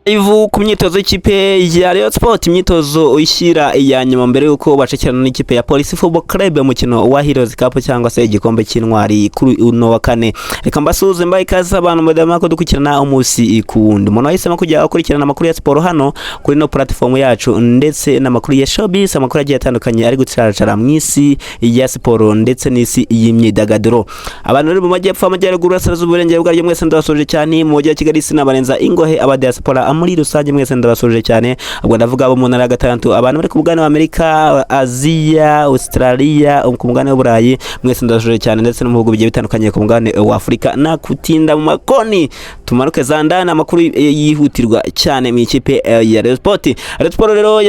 Ivu ku myitozo y'ikipe ya Rayon Sport, imyitozo ishyira iya nyuma mbere y'uko bacakirana n'ikipe ya Police Football Club, umukino wa Heroes Cup cyangwa se igikombe cy'intwari kuri uno wa kane. Reka mbasuhuze, mbaye ikaze abantu mudama ko dukurikirana umunsi kuwundi. Umuntu wahisemo kujya akurikirana amakuru ya siporo hano kuri no platform yacu, ndetse n'amakuru ya showbiz, amakuru agiye atandukanye ari gucaracara mu isi ya siporo ndetse n'isi y'imyidagaduro. Abantu bari mu majyepfo, amajyaruguru, burasirazuba, uburengero bwaryo, mwese ndabasuje cyane. Mu mujyi wa Kigali sinabarenza ingohe. Aba diaspora muri rusange mwese ndabasuje cyane. Ubwo ndavuga abo mu ntara ya gatandatu, abantu bari ku mugabane wa Amerika, Aziya, Australia, ku mugabane w'Uburayi, mwese ndabasuje cyane, ndetse no mu bihugu bigiye bitandukanye ku mugabane wa Afurika. Nakutinda mu makoni, tumanuke za ndani, amakuru yihutirwa cyane mu ikipe ya Rayon Sport. Rayon Sport rero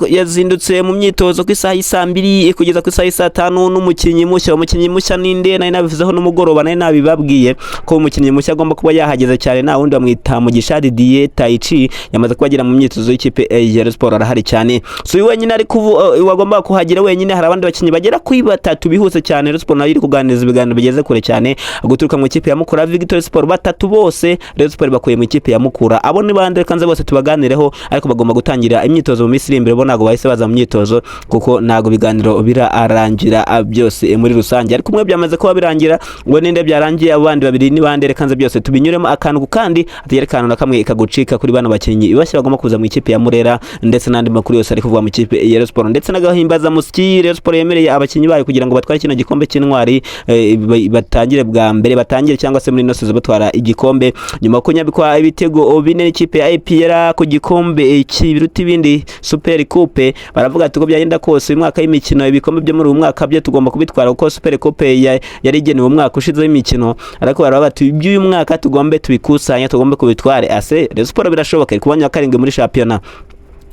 yazindutse mu myitozo ku isaha y'isaa 2 kugeza ku isaha y'isaa 5 n'umukinnyi mushya. Umukinnyi mushya ninde? Nari nabivuzeho n'umugoroba, nari nabibabwiye ko umukinnyi mushya agomba kuba yahageze cyane. Nta wundi, bamwita Mugisha Didier Taichi, yamaze kuba agera mu myitozo y'ikipe ya Rayon Sport, arahari cyane. Si uyu wenyine ariko wagomba kuhagera wenyine, hari abandi bakinnyi bagera kuri batatu bihuse cyane. Rayon Sport nayo iri kuganiriza ibiganiro bigeze kure cyane guturuka mu ikipe ya Mukura Victory Sport. Batatu bose Rayon Sport bakuye mu ikipe ya Mukura. Abo ni bande? Reka nze bose tubaganireho, ariko bagomba gutangira imyitozo mu minsi iri imbere. Bo ntabwo bahise baza mu myitozo kuko ntabwo ibiganiro birarangira byose muri rusange, ariko umwe byamaze kuba birangira. Ngo ninde byarangiye? Abo bandi babiri ni bande? Reka nze byose tubinyuremo akantu ku kandi, hatagira akantu na kamwe kagucika kuri bano bakinnyi bashya bagomba kuza mu ikipe ya Murera, ndetse n'andi makuru yose ari kuvugwa mu ikipe ya Rayon Sport, ndetse n'agahimbazamusyi Rayon Sport yemereye abakinnyi bayo kugira ngo batware kino gikombe cy'intwari, batangire bwa mbere, batangire cyangwa se muri ino season batwara igikombe, nyuma yo kunyabikwa ibitego 4 n'ikipe ya APR ku gikombe kibiruta ibindi, Super Coupe. Baravuga ati uko byagenda kose, uyu mwaka w'imikino ibikombe byo muri uyu mwaka byo tugomba kubitwara, kuko Super Coupe yari igenewe umwaka ushize w'imikino, ariko baravuga bati iby'uyu mwaka tugombe tubikusanye, tugombe kubitware. Ase Rayon Sport birashoboka, iri ku mwanya wa 7 muri shampiyona.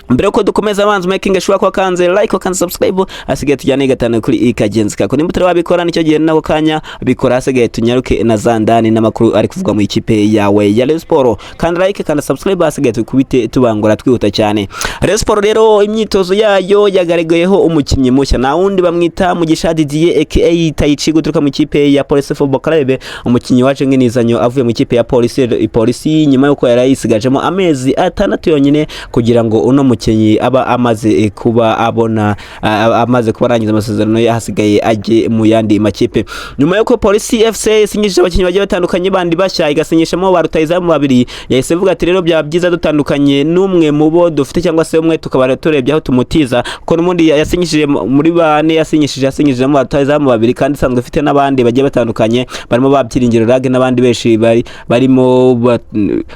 Mbere yuko dukomeza, abanza making sure ko kanze like, kanze subscribe, asigaye tujyane gatanu kuri ikagenzi kako. Nimba utari wabikora, nicyo gihe nako kanya bikora. Asigaye tunyaruke na zandani n'amakuru ari kuvugwa mu ikipe yawe ya Rayon Sport. Kanda like, kanda subscribe, asigaye tukubite tubangura twihuta cyane. Rayon Sport rero imyitozo yayo yagaragayeho umukinnyi mushya, nta wundi, bamwita Mugisha Didier aka Taichi, guturuka mu ikipe ya Police Football Club, umukinnyi waje nk'inizanyo avuye mu ikipe ya Polisi nyuma yuko yari yisigajemo amezi 6 yonyine kugira ngo uno mukinnyi aba amaze kuba abona amaze kuba arangiza amasezerano ye, hasigaye ajye mu yandi makipe. Nyuma yuko Polisi FC isinyishije abakinnyi bagiye batandukanye bandi bashya, igasinyishamo ba rutahizamu babiri, yahise ivuga ati rero byaba byiza dutandukanye n'umwe mu bo dufite, cyangwa se umwe tukaba turebye aho tumutiza, kuko n'ubundi yasinyishije muri bane yasinyishijemo ba rutahizamu babiri, kandi isanzwe ifite n'abandi bagiye batandukanye barimo ba Byiringiro Lague n'abandi benshi bari barimo.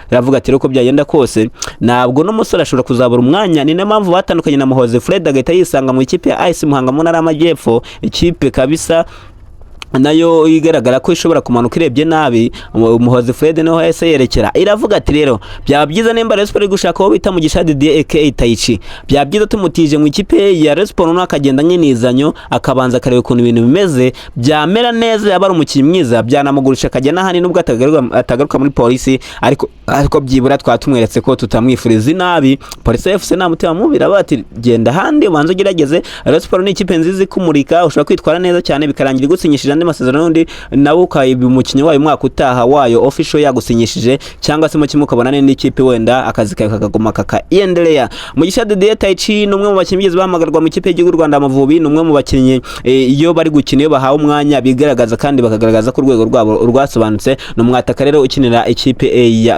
Ravuga ati rero uko byagenda kose ntabwo n'umusore ashobora kuzabura umwanya. Ni nayo mpamvu batandukanye na Muhozi Fred, agahita yisanga mu ikipe ya AS Muhanga mu ntara y'Amajyepfo, ikipe kabisa nayo igaragara ko ishobora kumanuka irebye nabi. Muhozi Fred niho yahise yerekera. Iravuga ati rero byaba byiza nimba Rayon Sport iri gushaka uwo bita Mugisha Didier aka Taichi, byaba byiza tumutije mu ikipe ya Rayon Sport, noneho akagenda nk'inizanyo, akabanza akareba ukuntu ibintu bimeze. Byamera neza, yaba ari umukinnyi mwiza, byanamugurisha akajya n'ahandi, nubwo atagaruka muri Polisi, ariko byibura twaba tumweretse ko tutamwifuriza inabi. Polisi FC nta mutima mubi, iravuga ati genda ahandi ubanze ugerageze. Rayon Sport ni ikipe nziza ikumurika, ushobora kwitwara neza cyane bikarangira igusinyishije andi masezerano n'undi, nawe ukaba umukinnyi wayo umwaka utaha wayo official yagusinyishije, cyangwa se mu kimwe ukabona n'ikipe wenda akazi kawe kakaguma kakaendelea. Mugisha Didier Taichi ni umwe mu bakinnyi bigeze bahamagarwa mu ikipe y'igihugu Rwanda Amavubi, ni umwe mu bakinnyi iyo bari gukina, iyo bahawe umwanya bigaragaza kandi bakagaragaza ko urwego rwabo rwasobanutse. Ni umwataka rero ukinira ikipe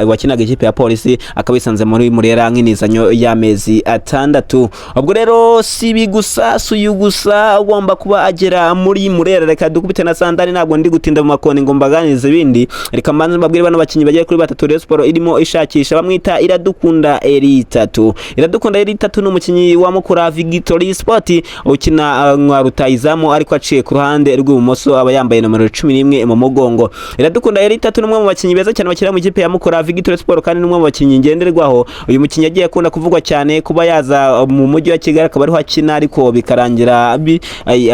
wakinaga ikipe ya Polisi, akaba yisanze muri Murera nk'inizanyo y'amezi 6. Ubwo rero si ibi gusa, si uyu gusa ugomba kuba agera muri Murera. Reka dukubite na sandani, ntabwo ndi gutinda mu makoni ngo mbaganirize ibindi. Reka mbanze mbabwire bano bakinnyi bagera kuri batatu Rayon Sport irimo ishakisha. Bamwita Iradukunda Eri Tatu. Iradukunda Eri Tatu ni umukinnyi wa Mukura Victory Sport ukina nka rutahizamu, ariko aciye ku ruhande rw'ibumoso, aba yambaye nomero 11 mu mugongo. Iradukunda Eri Tatu ni umwe mu bakinnyi beza cyane bakina mu ikipe ya Mukura Victory Sport, kandi ni umwe mu bakinnyi ngenderwaho. Uyu mukinnyi yagiye akunda kuvugwa cyane kuba yaza mu mujyi wa Kigali akaba ariho akina, ariko bikarangira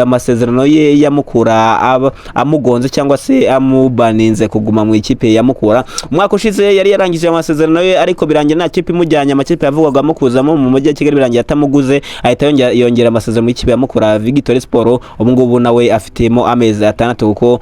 amasezerano ye ya Mukura amugonze cyangwa se amubaninze kuguma mu ikipe ya Mukura. Umwaka ushize yari yarangije amasezerano ye, ariko birangira nta kipe imujyanye. Amakipe yavugwagamo kuzamo mu mujyi wa Kigali birangiye atamuguze, ahita yongera amasezerano mu ikipe ya Mukura Victory Sport. Ubu ngubu nawe afitemo amezi 6 kuko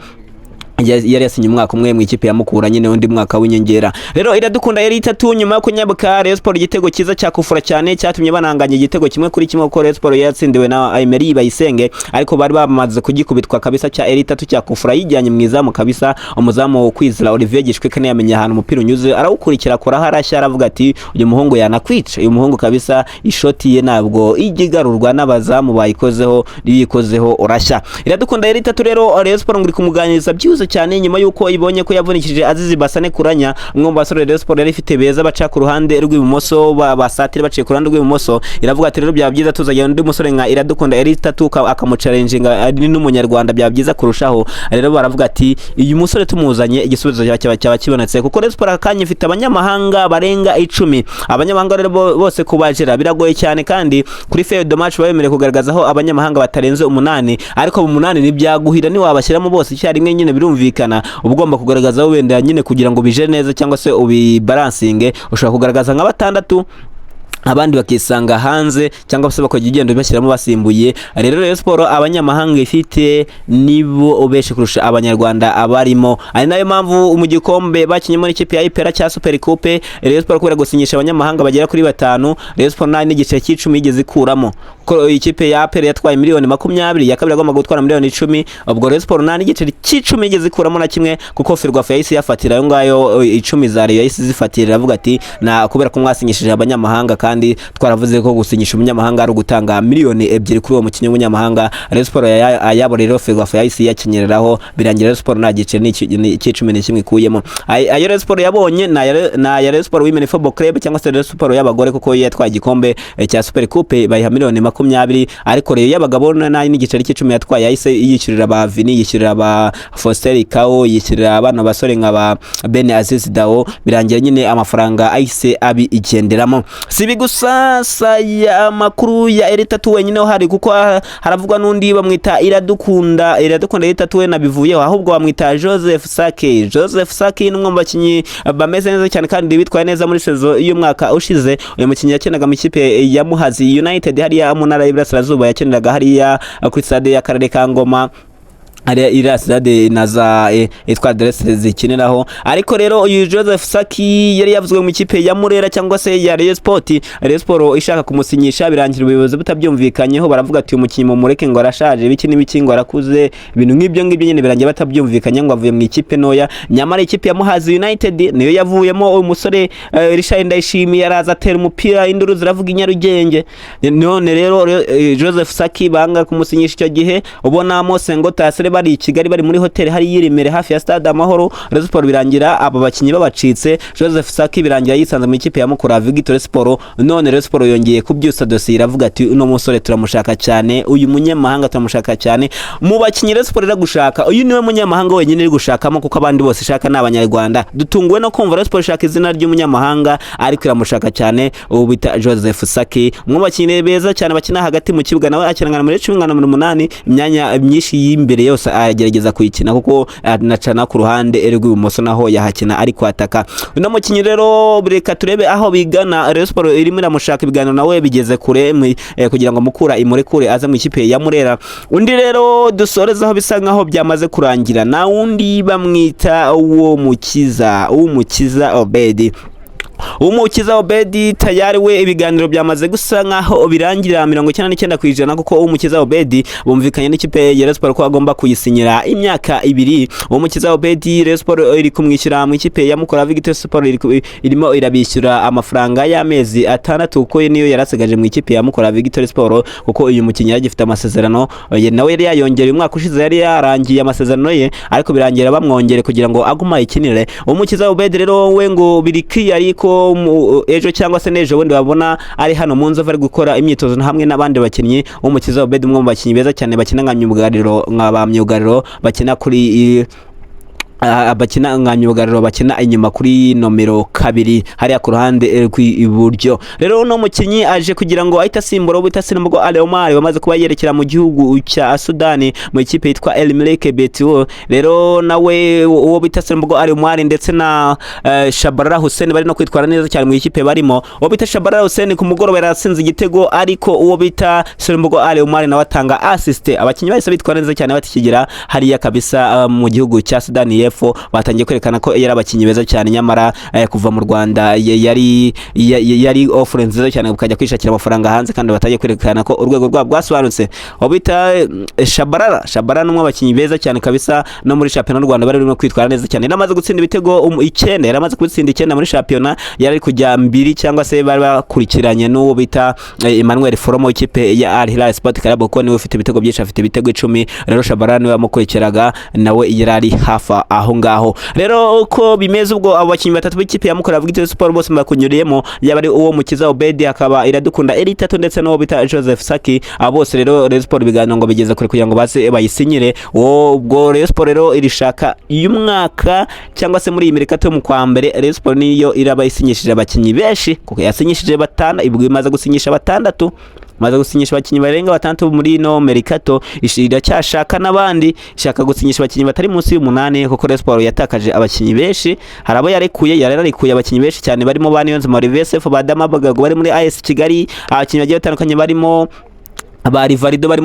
Yari yasinye umwaka umwe mu ikipe ya Mukura nyine, undi mwaka w'inyongera. Rero Iradukunda yari itatu nyuma yo kunyabuka Rayon Sport igitego cyiza cya kufura cyane cyatumye bananganya igitego 1-1, kuko Rayon Sport yatsindiwe na Emery Bayisenge, ariko bari bamaze kugikubitwa kabisa cya eri itatu cya kufura yijyanye mu izamu kabisa. Umuzamu Kwizera Olivier Gishweka ntiyamenye ahantu umupira unyuze, arawukurikira akoraho arashya, aravuga ati: "Uyu muhungu yanakwica, uyu muhungu kabisa ishoti ye ntabwo ijya igarurwa n'abazamu bayikozeho, niyikozeho urashya." Iradukunda yari itatu rero, Rayon Sport ngo iri kumuganiriza byihuse cyane nyuma yuko ibonye ko yavunikishije Azizi Basane Kuranya, umwe mu basore Rayon Sport yari ifite beza baca ku ruhande rw'ibumoso, basatira baciye ku ruhande rw'ibumoso. Iravuga ati: "Rero byaba byiza tuzajya undi musore nka Iradukunda yari itatu akamuchallenginga, ari n'umunyarwanda, byaba byiza kurushaho." Rero baravuga ati: "Uyu musore tumuzanye, igisubizo cyaba kibonetse," kuko Rayon Sport aka kanya ifite abanyamahanga barenga 10. Abanyamahanga rero bose kubajera biragoye cyane, kandi kuri feuille de match babemerewe kugaragaza aho abanyamahanga batarenze umunani, ariko mu munani ntibyaguhira, ntiwabashyiramo bose icyarimwe nyine. Birumvikana, uba ugomba kugaragaza wenda nyine kugira ngo bije neza cyangwa se ubibalansinge, ushobora kugaragaza nka batandatu, abandi bakisanga hanze, cyangwa se bakajya ugenda ubashyiramo basimbuye. Rero Rayon Sport abanyamahanga ifite nibo benshi kurusha abanyarwanda abarimo, ari nayo mpamvu mu gikombe bakinyemo n'ikipe ya APR cya Super Coupe, Rayon Sport kubera gusinyisha abanyamahanga bagera kuri batanu, Rayon Sport nta n'igice cy'icumi yigeze ikuramo, kuko ikipe ya APR yatwaye miliyoni 20, iya kabiri yagombaga gutwara miliyoni 10. Ubwo Rayon Sport nta n'igice cy'icumi yigeze ikuramo na kimwe, kuko Ferwafa yahise yafatira ayo ngayo 10 za Rayon, yahise zifatira, iravuga ati: "Na kubera ko mwasinyishije abanyamahanga, kandi twaravuze ko gusinyisha umunyamahanga ari ugutanga miliyoni 2 kuri uwo mukinnyi w'umunyamahanga." Rayon Sport ayabo rero Ferwafa yahise yakenyereraho, birangira Rayon Sport nta gice cy'icumi ni kimwe ikuyemo. Ayo Rayon Sport yabonye ni aya Rayon Sport Women Football Club cyangwa se Rayon Sport y'abagore, kuko yo yatwaye igikombe cya Super Coupe, bayiha miliyoni 20, ariko rero y'abagabo nayo n'igiceri cy'icumi yatwaye yahise yishyurira ba Vini, yishyurira ba Faustin Kao, yishyurira abana basore nka ba Ben Aziz Dao, birangira nyine amafaranga ahise abigenderamo. Si ibi gusa, saya amakuru ya Eritatu wenyine uhari, kuko haravugwa n'undi bamwita Iradukunda Eritatu, we nabivuyeho, ahubwo bamwita Joseph Sake. Joseph Sake ni umwe mu bakinnyi bameze neza cyane kandi bitwaye neza muri saison y'umwaka ushize. Uyu mukinnyi yakinaga mu ikipe ya Muhazi United hariya mu ntara y'Iburasirazuba, yakiniraga hariya kuri stade y'akarere ka Ngoma, hariya iriya stade na za itwa Adresse zikiniraho. Ariko rero uyu Joseph Saki yari yavuzwe mu ikipe ya Murera cyangwa se ya Rayon Sport, Rayon Sport ishaka kumusinyisha, birangira ubuyobozi butabyumvikanyeho, baravuga ati: "Uyu mukinnyi mumureke, ngo arashaje, biki n'ibiki, ngo arakuze," ibintu nk'ibyo ngibyo nyine, birangira batabyumvikanye, ngo avuye mu ikipe ntoya. Nyamara ikipe ya Muhazi United niyo yavuyemo uyu musore Richard Ndayishimiye, araza atera umupira, induru ziravuga i Nyarugenge. None rero Joseph Saki banga kumusinyisha icyo gihe, ubona Mose ngo Tasere bari i Kigali, bari muri hoteli hari yiremere hafi ya stade Amahoro. Rayon Sport birangira aba bakinnyi babacitse. Joseph Saki birangira yisanze mu ikipe ya Mukura Victory Sport. None Rayon Sport yongeye kubyusa dosiye, iravuga ati: "Uno musore turamushaka cyane, uyu munyamahanga turamushaka cyane." Mu bakinnyi Rayon Sport iragushaka, uyu niwe munyamahanga wenyine iri gushakamo, kuko abandi bose ishaka ni abanyarwanda. Dutunguwe no kumva Rayon Sport ishaka izina ry'umunyamahanga, ariko iramushaka cyane, ubu bita Joseph Saki, umwe mu bakinnyi beza cyane bakina hagati mu kibuga. Nawe akina muri 10 na 8, imyanya myinshi y'imbere yose agerageza kuyikina, kuko anacana ku ruhande rw'ibumoso naho yahakina ari kwataka. Uno mukinnyi rero reka turebe aho bigana. Rayon Sport irimo iramushaka, ibiganiro nawe bigeze kure kugira ngo Mukura imurekure aze mu ikipe ya Murera. Undi rero dusorezaho bisa nkaho byamaze kurangira na undi bamwita uwo mukiza, Uwumukiza Obedi. Umukiza Obedi tayari we ibiganiro byamaze gusa nkaho birangira 99%, kuko Umukiza Obedi bumvikanye n'ikipe ya Rayon Sport ko agomba kuyisinyira imyaka 2. Umukiza Obedi Rayon Sport iri kumwishyura mu ikipe ya Mukura Victory Sport, irimo irabishyura amafaranga y'amezi 6, kuko niyo yarasigaje mu ikipe ya Mukura Victory Sport, kuko uyu mukinnyi yari agifite amasezerano ye, nawe yari yayongereye umwaka ushize, yari yarangiye amasezerano ye, ariko birangira bamwongere kugira ngo agume ayikinire. Umukiza Obedi rero we ngo biri clear, ariko ejo cyangwa se n'ejo bundi babona ari hano mu Nzove ari gukora imyitozo hamwe n'abandi bakinnyi. Umukiza Obedi, umwe mu bakinnyi beza cyane bakina nka myugariro, nka ba myugariro bakina kuri Bakina nka myugariro, bakina inyuma kuri nomero 2 hariya ku ruhande rw'iburyo. Rero uno mukinnyi aje kugira ngo ahite asimbura uwo bita Serumogo Ali Omar, wamaze kuba yerekera mu gihugu cya Sudani mu ikipe yitwa El Merreikh Betuo. Rero nawe uwo bita Serumogo Ali Omar ndetse na Shabalala Hussein bari no kwitwara neza cyane mu ikipe barimo. Uwo bita Shabalala Hussein ku mugoroba yaratsinze igitego, ariko uwo bita Serumogo Ali Omar nawe atanga assist. Abakinnyi bahise bitwara neza cyane batikigera hariya kabisa mu gihugu cya Sudani y'Epfo, batangiye kwerekana ko yari abakinnyi beza cyane. Nyamara kuva mu Rwanda yari offre nziza cyane, ukajya kwishakira amafaranga hanze, kandi batangiye kwerekana ko urwego rwabo rwasobanutse. Uwo bita Shabalala ni umwe mu bakinnyi beza cyane kabisa, no muri shampiyona y'u Rwanda bari barimo kwitwara neza cyane. Yaramaze gutsinda ibitego icyenda, yaramaze gutsinda icyenda muri shampiyona, yari ari kujya mbiri cyangwa se bari bakurikiranye n'uwo bita Emmanuel Foromo w'ikipe ya Al Hilal Sport Club, kuko niwe ufite ibitego byinshi, afite ibitego 10. Rero Shabalala niwe wamukurikiraga, nawe yari ari hafi aho ngaho. Rero uko bimeze ubwo, abo bakinnyi batatu b'ikipe ya Mukura Victory Sport bose bakunyuriyemo, yaba ari uwo Mukiza Obedi, hakaba Iradukunda Eritatu ndetse n'uwo bita Joseph Saki. Abo bose rero Rayon Sport ibiganiro ngo bigeze kure kugira ngo baze bayisinyire. Uwo ubwo Rayon Sport rero irishaka y'umwaka cyangwa se muri iyi mercato yo mu kwa mbere, Rayon Sport niyo iraba isinyishije abakinnyi benshi, kuko yasinyishije batanu, ibwo imaze gusinyisha batandatu, maze gusinyisha abakinnyi barenga batandatu muri ino mercato. Iracyashaka n'abandi, ishaka gusinyisha abakinnyi batari munsi y'umunani, kuko Rayon Sport yatakaje abakinnyi benshi. Hari abo yarekuye, yararekuye abakinnyi benshi cyane barimo ba Niyonzima Olivier Sefu, ba Dama Bagago bari muri AS Kigali, abakinnyi bagiye batandukanye barimo ba Rivaldo bari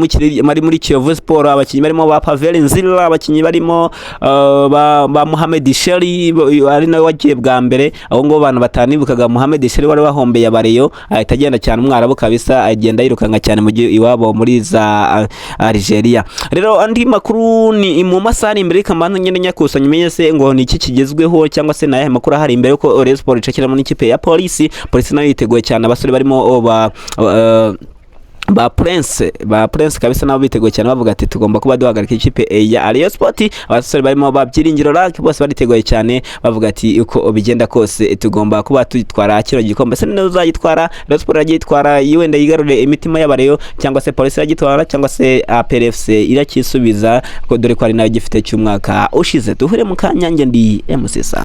muri Kiyovu Sport, abakinnyi barimo ba Pavel Nzira, abakinnyi barimo ba Mohamed Sheri ari nawe wagiye bwa mbere. Abo ngabo bantu batanibukaga Mohamed Sheri wari wahombeye abareyo, ahita agenda cyane, umwarabu kabisa, agenda yirukanka cyane mu gihe iwabo muri za Algeria. Rero andi makuru ni mu masaha ari imbere, kamanza ngende nyakusanya umenye se ngo ni iki kigezweho cyangwa se nayahe makuru ahari imbere yuko Rayon Sport icakiramo n'ikipe ya Polisi. Polisi nayo yiteguye cyane, abasore barimo ba Prince kabisa nabo biteguye cyane, bavuga ati tugomba kuba duhagarika ikipe ya Rayon Sport. Abasore barimo ba Byiringiro Lague bose bariteguye cyane, bavuga ati uko bigenda kose tugomba kuba tuyitwara kino gikombe. Se niba uzagitwara, Rayon Sport iragitwara wenda yigarure imitima y'abareyo, cyangwa se Polisi iragitwara, cyangwa se APR FC iracyisubiza, ko dore ko ari nayo gifite cy'umwaka ushize? Duhure mu kanya, njye ndi MC Sa.